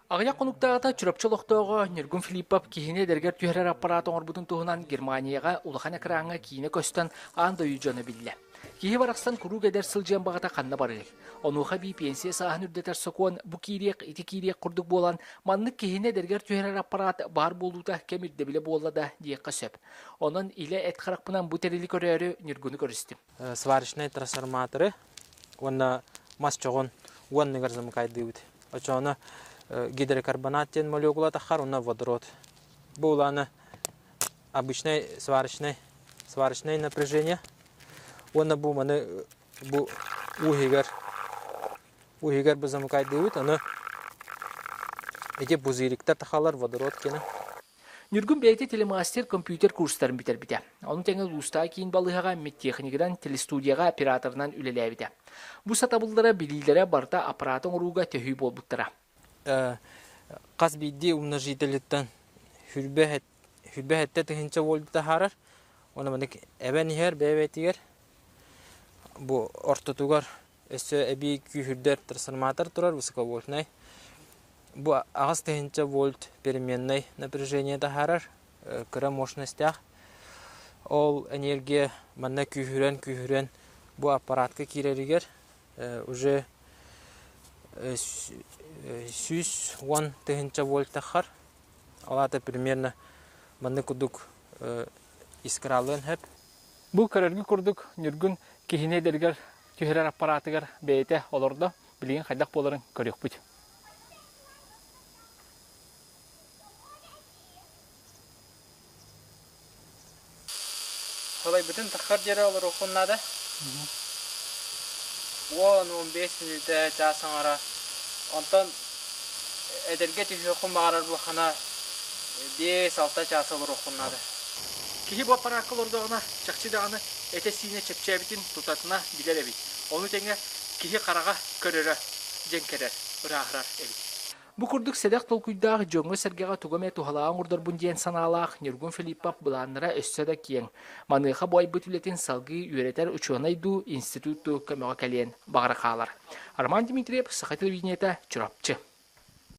Аҕыйах хонуктааҕыта Чурапчы олохтооҕо Ньургун Филиппов киһини эдэригэр түһэрэр аппараат оҥорбутун туһунан Германияҕа улахан экраҥҥа киинэ көстөн аан дойду дьоно биллэ. Киһи барахсан куруук эдэр сылдьыан баҕата ханна барыай? Онуоха эбии пенсия сааһын үрдэтэр сокуон бу киириэх, ити киириэх курдук буолан, маннык киһини эдэригэр түһэрэр аппараат баар буолуута кэм ирдэбилэ буолла да диэххэ сөп. Онон илэ эт харахпынан бу тэрили көрөөрү Ньургуну көрүстүм. Сварочнай трансформаторы уонна мас чоҕун уонныгар замыкайдыыбыт. Очоно гидрокарбонат диэн молекула таххар уонна водород. Бу улаана обычный сварочный сварочное напряжение уонна бу маны бу уу иһигэр бу замыкайдыыбыт аны ити пузыриктар тахалар водород кene. Ньургун бэйэтэ телемастер компьютер курстарын бүтэрбитэ. Ону тэҥэ улуустааҕы киин балыыһаҕа медтехнигынан, телестудияҕа операторынан үлэлээбитэ. Бу сатабыллара, билиилэрэ барыта аппараты оҥорууга төһүү буолбуттара. Хас биирдии умножителиттэн хүрбэ сэттэ тыһыынча вольт таһаарар. Уонна маннык эбэн иһэр бэйэ-бэйэтигэр бу ортотугар өссө эбии күүһүрдэр трансформатор турар высоковольтнай. Бу 8 тыһыынча вольт переменнай напряжение таһаарар кыра мощностях. Ол энергия манна күүһүрэн-күүһүрэн бу аппаратка киирэригэр уже 110 тыһыынча вольт таххар. Ол аата примерно маннык курдук искралыан сөп. Бу көрөргө курдук Ньургун киһини эдэригэр түһэрэр аппаратыгар бэйэтэ олордо. Билигин хайдах буоларын көрүөхпүт. Сылайбытын таххар диэри олоруоххун наада. 10-15 мүнүүтэ, чаас аҥара. Онтон эдэргэ түһүөххүн баҕарар буолхана 5-6 чаас олоруоххун наада. Киһи бу аппараакка олордоҕуна, чахчы даҕаны этэ-сиинэ чэпчээбитин тутатына билэр эбит. Ону тэҥэ киһи хараҕа көрөрө дьэҥкэрэр, ырааһырар эбит. Бу курдук сэдэх толкуйдаах дьоҥҥо-сэргэҕэ тугу эмэ туһалааҕы оҥордорбун диэн санаалаах Ньургун Филиппов былааннара өссө да киэҥ. Маныаха бу айбыт үлэтин салгыы үөрэтэр учуонай дуу, институт дуу көмөҕө кэлиэн баҕара хаалар. Роман Дмитриев, Саха телевидениета, Чурапчы.